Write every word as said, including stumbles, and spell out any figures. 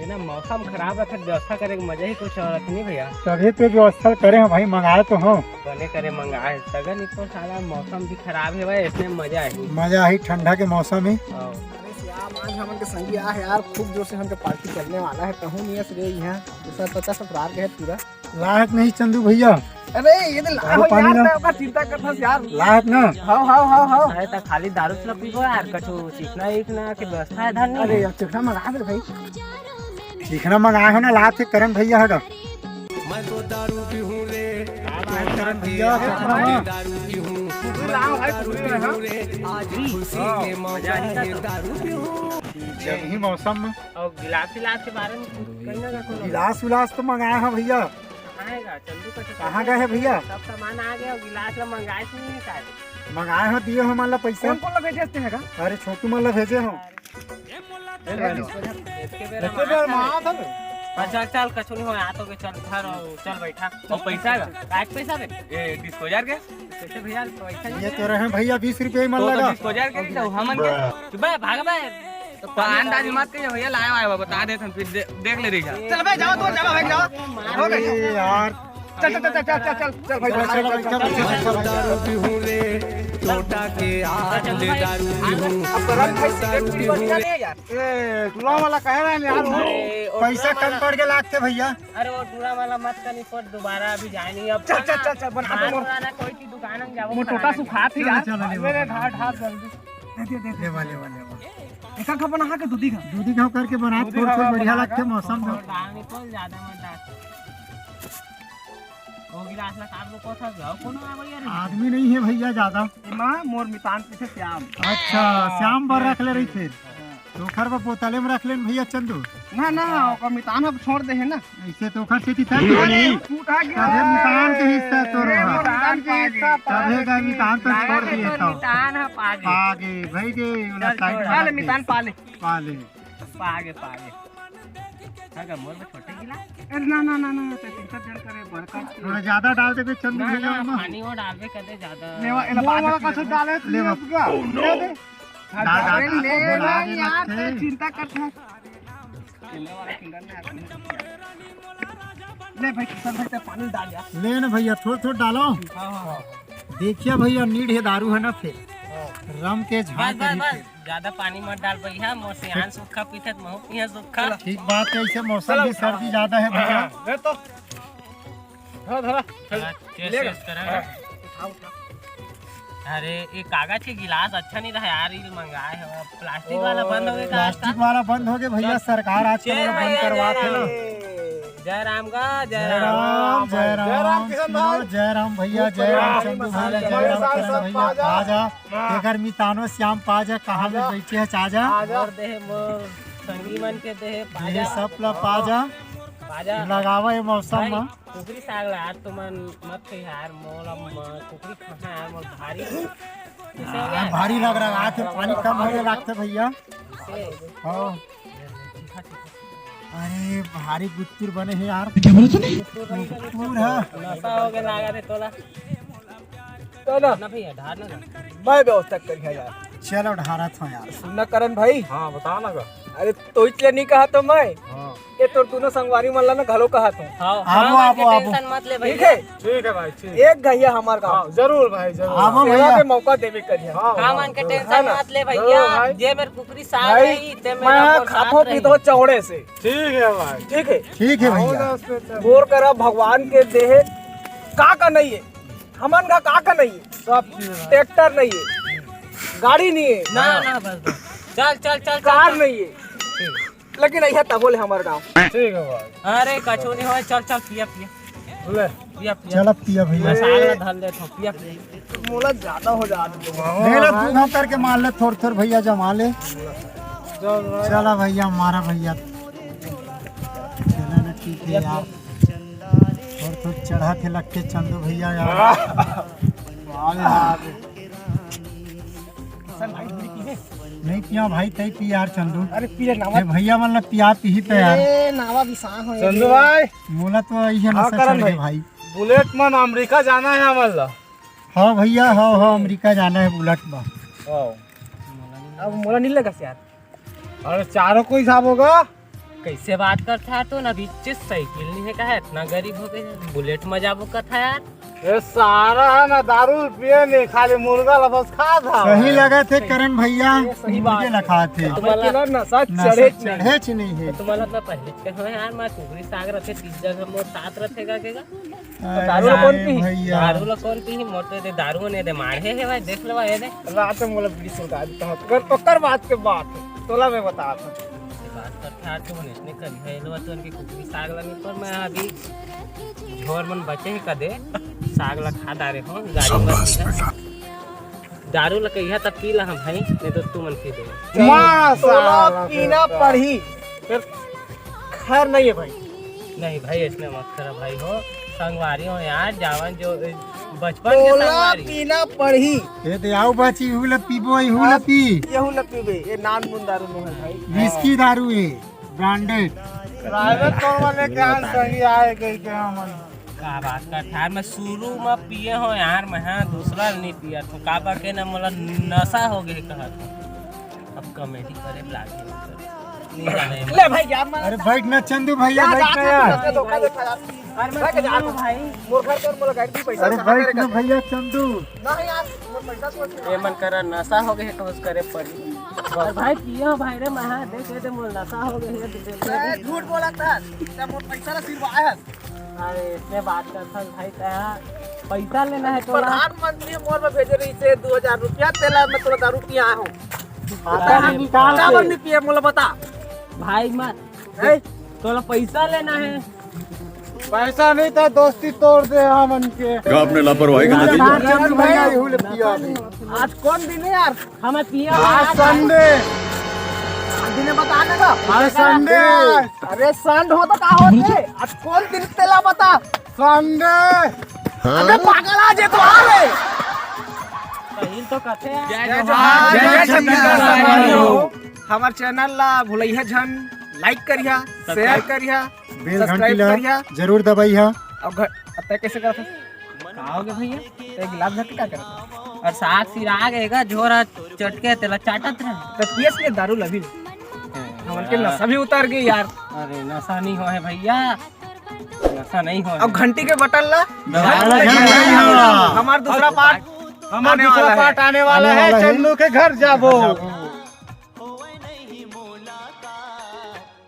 ये ना मौसम खराब रखे, व्यवस्था करे के मजा ही कुछ और रखे नहीं भैया। तभी तो व्यवस्था करे हैं भाई, मंगाए तो हो। बने करे मंगाए, सगन एको साला मौसम भी खराब है भाई, इसमें मजा है। मजा ही, ठंडा के मौसम है। हाँ। अरे श्याम, आज हमन के संगी आ है यार, खूब जोर से हमन के पार्टी चलने वाला है। कहूँ नहीं है रे यहाँ, दूसरा पचास ससुराल के है पूरा। लायक नहीं चंदू भैया। अरे ये तो लायक दारू हो पानी यार, ना। मैं ओकर चिंता करत हस यार। लायक ना। हाँ, हाँ, हाँ, हाँ। अरे तो खाली दारू से ना पीबो यार, कछु चिकना इकना के व्यवस्था है धन नहीं। अरे यार, चिकना मंगा दे भाई। चिकना मंगाए हो ना, लात के करन भैया है का? मैं तो दारू पीहूँ रे, करण भैया, दारू पीहूँ। लाओ भाई, पूरी रहा। आज खुशी के मौका है, दारू पीहूँ। जब ही मौसम में। और गिलास विलास के बारे में कुछ कहना ना कोनो। गिलास विलास तो मंगाए हैं भैया। कहाँ है गा? चंदू का तो कहाँ गए है भैया? सब सामान आ गया, गिलास ला मंगाए से नहीं शायद। मंगाए हो, दिए हो मान ला पैसा। कौन कौन ला भेजे थे का? अरे छोटू मान ला भेजे हो। ले ले लो। इसके बेरा इसके बेरा मार मार था। अच्छा चल, कछु नहीं हो, आ तो के चल घर और चल बैठा। और पैसा का? काय के पैसा बे? ये डिस्पोजर के? कैसे भैया, पैसा ये नहीं तो रहे भैया, बीस रुपये ही मान तो, तो लगा। डिस्पोजर के नहीं तो हमन के। चुप बे, भाग बे। तो अंदाज मत कहिए भैया, लाए आए बा, बता देत हम, फिर दे-, देख ले रही जा। चल बे, जाओ, तू जाओ, भाग जाओ। हो गए। अरे यार। चल, चल, चल, चल, चल, चल, चल, भाई, चलो, चलो, चलो, चलो, चलो, चलो। दारू पीहूँ रे, लोटा के हाथ ले दारू पीहूँ। अब गरम भाई सिगरेट पीहूँ रे। ए, टूरा वाला कह रहे हैं यार, वो अरे, वो पैसा टूरा कम वाला पड़ के लागते भैया। अरे, वो टूरा वाला मत कनी पड़, दोबारा अभी जाए नहीं अब। चल, चल, चल, चल, बना, मार बना। पुराना कोई की दुकान में जाओ, मोटोटा खाना सुखात ही चलो, यार। चलो, ले, ले, ले, ढाल, ढाल, जल्दी। दे, दे, दे, दे। ले, ले, ले, ले। एक एक बना के दूधी खा। दूधी घाव करके बना, दूधी थोड़ा घाव सा बढ़िया बना लगते के। मौसम में। दाल निकल ज्यादा मत डाल। वो गिलास ला काट लो, कोठा जाओ, कोनो आ भैया रे। आदमी नहीं है भैया ज्यादा। माँ, मोर मितान पीछे श्याम। अच्छा, श्याम बर रख ले रही फिर। हाँ। तो खर बा बोतले में रख लेन भैया चंदू। ना, ना, ओकर मितान अब छोड़ दे है ना। ऐसे तो ओकर सेती था अरे, नहीं। फूटा गया। अरे, मितान के हिस्सा तो अरे, रहा। मितान के हिस्सा तबे का मितान तो छोड़ दिए तो। मितान है पागे। पागे, भाई गे, वाला चल, साइड छोड़। वाला पा ले, के। मितान पा ले। पा ले। पागे, पागे। अगर मोर में छोटे गिला। अरे, ना, ना, ना, ना, तो तीन चार जन करे, बड़का। थोड़ा ज्यादा डाल देबे चंदू ना, भैया ना, में। पानी वो डालबे कर दे ज्यादा। लेवा, एला मोर बाद में वाला पी कछु लेबे। डाले ले बाबू। ले दे। डाल, डाल, अरे, डाल, ले डाल, ना डाल, यार, डाल। तो चिंता करता है। ले भाई, किशन भाई, ते पानी डाल यार। ले ना भैया, थोड़ा, थोड़ा डालो। हाँ, हाँ, हाँ। देखिए भैया, नीड है दारू है ना, फिर हाँ। रम के झांक बस, बस, के बस। ज्यादा पानी मत डाल भैया, मोर सियान सूखा पीथे त महू पिया सूखा। ठीक बात है, इसे मौसम भी सर्दी ज्यादा है भैया। हाँ, ले तो। धरा, धरा। चला, चेस, ले चेस करा। हाँ। उठा, उठा। अरे, ये कागज के गिलास अच्छा नहीं रहा यार, ये मंगाए हो, प्लास्टिक वाला बंद हो गया का प्लास्टिक आजकल? वाला बंद हो गया भैया, चल। सरकार आजकल चल बंद भैया, करवात जय है ना। राम। जय राम का, जय जय राम। राम, जय जय राम, राम, किशन सुनो, भाई। जय राम भैया, जय राम, चंदू भाई, जय राम, किशन भैया, आ जा। हाँ। एकर मितानो श्याम पा जा, कहाँ में बैठे है, आ जा। मोर देह, मोर संगी मन के देह, पा ये जा। सब ला पा जा। पा जा। लगावा ये मौसम भाई, में। कुकरी साग ला आज तुमन मत खइहार, मोला म-, कुकरी खाहार, मोर भारी। कैसे हो गया? हाँ, भारी लग रहा है, आज पानी कम होने लगते भैया। कैसे? हाँ। अरे, भारी गुत्तुर बने हैं यार। क्या बोला तूने? गुत्तुर है। नशा हो गया लगा रे तोला। तो ना। ना भैया, ढार ना। मैं व्यवस्था करिया यार। चलो, ढारत हो यार। सुनना करण भाई। हाँ, बता ना का। अरे, तो इसलिए नहीं कहा तो मैं। हाँ। ये तो दोनों संगवारी मन ला ना घलो कहा तो। हाँ, आबो, हाँ, आबो, आबो। टेंशन मत ले ठीक भैया। है? ठीक है भाई, ठीक। एक घैया हमार गाँव। हाँ, जरूर भाई, जरूर। आबो सेवा भैया। के मौका देवे करिया। हाँ, हाँ, हाँ, मन के जरूर। टेंशन है ना? मत ले जरूर भैया। भाई। जे मेर कुकरी साग भाई, रही, ते मेर मैं अपन खाथो साथ रही। पीथो चौड़े से। ठीक है भाई। ठीक है? ठीक है हाँ, भैया। होगा उसमें तो। मोर करा भगवान के देहे का का नहीं है? हमन का का का नहीं है? सब चीज है। ट्रैक्टर नहीं है, गाड़ी नहीं है, ना, ना, बस, बस। चल, चल, चल, चल, कार चल। नहीं है, लेकिन अइहा तबो ले हमर गाँव। ठीक है भाई। अरे, कछु नहीं होय, चल, चल, पिया, पिया। ले। पिया, पिया। चल, अब पिया भैया। मैं साग ला धर लेत हूँ, पिया, पिया। मोला ज्यादा हो जात है। ले ला, तू हम करके मार ले, थोड़, थोड़ भैया जमा ले। चल भाई। चला भैया, मारा भैया। चला ना, ठीक है यार। और तो चढ़ा के लग के चंदू भैया यार। वाह यार। किशन भाई, बीड़ी पीबे? नहीं पिया भाई, तई पी यार चंदू। अरे पी ले नावा। ये भैया मन ला पिया पी ही तो यार। ए, नावा बिसाह हो चंदू ये। भाई। मोला तो यही हाँ, नशा करण चढ़ गया भाई। भाई। बुलेट मन अमेरिका जाना है हमन ला। हाँ भैया, हाँ, हाँ, अमेरिका जाना है बुलेट में। हाँ। अब मोला नहीं लगा यार। अरे चारों को हिसाब होगा। कइसे बात करथा तू? ना बीच साइकिल नइ हे कहा, इतना गरीब हो गे, बुलेट म जाबो कथा यार। ए सारा हे ना, दारू पिए नइ, खाली मुर्गा ला बस खात हे। सही लगथे करण भइया, ये सही बात मुर्गे ला हे। खात हे। तुम्हारा नशा नशा चढ़े च नइ। चढ़े च नइ हे। तुम्हारा ना पहले के हो यार, मैं कुकरी साग रथे, तीस जगह मोर साथ रथे का केगा। अरे दारू ला कौन पीही? भइया। दारू ला कौन पीही? मोर तो दे दारू नइ दे, माढ़े हे भाई, देख लेवा ये दे। रात में मोला बीड़ी सुलगा देता हूँ। अगर ओकर बात के बात हे, तोला मैं बता दूँ। ये बात करथे यार, तुमन इसने करिहा, ये लोग तुमन के कुकरी साग ला नहीं, पर मैं अभी झोर मन बचे हे कदे, साग ला खा डारे हो, गाड़ी मत शाबाश पीहा। बेटा। दारू ला कहिहा तब पी ला हम भाई, नहीं तो तुमन पी दो। माँ तोला साला पीना बेटा। पड़ही। फिर खैर नहीं है भाई। नहीं भाई, इसने मत करा भाई हो, संगवारी हो यार, जावन जो बचपन के तोला संगवारी। पीना पड़ही। ये तो आओ बाची, इहू ला पीबो, इहू ला पी। यहू ला पीबे, ये नान मुन दारू नो है भाई। विस्की दारू है, ब्रांडेड। प्राइवेट तोर वाले के यहाँ संगी आए गए के हमन। का बात करथा यार, मैं शुरू में पिए हो यार, मैं हाँ दूसरा नहीं पिया तो का बा के ना, मोला नशा हो गए कहा था। अब कॉमेडी करे लागे नहीं जाने। ले भाई यार, मैं अरे बैठ ना चंदू भैया, जा, बैठ ना जा, यार। जा, धोखा देखा यार। अरे मैं बैठ जा। सुनो भाई। मोर घर कर मोला गाड़ी दी पैसा अरे कहाँ बैठ करेगा? ना भैया चंदू। नहीं यार, मोर पैसा सोच ले। ये मन करा नशा हो गए तो उस करे पड़ी। अरे भाई पियो भाई रे, मैं हाँ देख के दे मोर नशा हो गए है, तू देख ले। ए, झूठ बोला था। तब मोर पैसा ला सिरवाया है। अरे, इसने बात करथस भाई, तैं पैसा लेना है तोला। प्रधानमंत्री मोर में भेजे रहिसे दू हजार रुपया, तेला मैं तोला दारू पिया हूँ। आता है, निकाल काबर के। नहीं पिए, मोला बता। भाई, मैं, ए? तोला पैसा लेना है। पैसा नहीं था, दोस्ती तोड़ दे हमन के। का आपने लापरवाही का नतीजा? चंदू भैया, इहू ले पिया अभी। आज कौन दिन है यार? हमें पिया आज संडे। आज दिने बता ना का। आज संडे। अरे संड हो तो का होथे? आज कौन दिन तेला बता। संडे। अबे पागल आ जे तो आ रे। कहीं तो कथे। जय जोहार, जय छत्तीसगढ़ संगवारी हो। हमार चैनल ला भुलैया झन, लाइक करिहा, शेयर करिहा, बेल घंटी सब्सक्राइब ला करिहा। जरूर दबाइहा। अब घर, अब तय कैसे करत हस? का हो गया भैया? तो एक गिलास धर के का करत हस? और साग सिरा के एका झोरा चटके तेला चाटत रहे। तो पियस के दारू लभी। हमन के नशा भी उतर गई यार। अरे नशा नहीं हो है भैया, नशा नहीं हो है। अब घंटी के बटन ला दबा दो। हमार दूसरा पार्ट हमार आने दूसरा वाला है। पार्ट आने वाला आने है, वाला है। चन्नू के घर जाबो।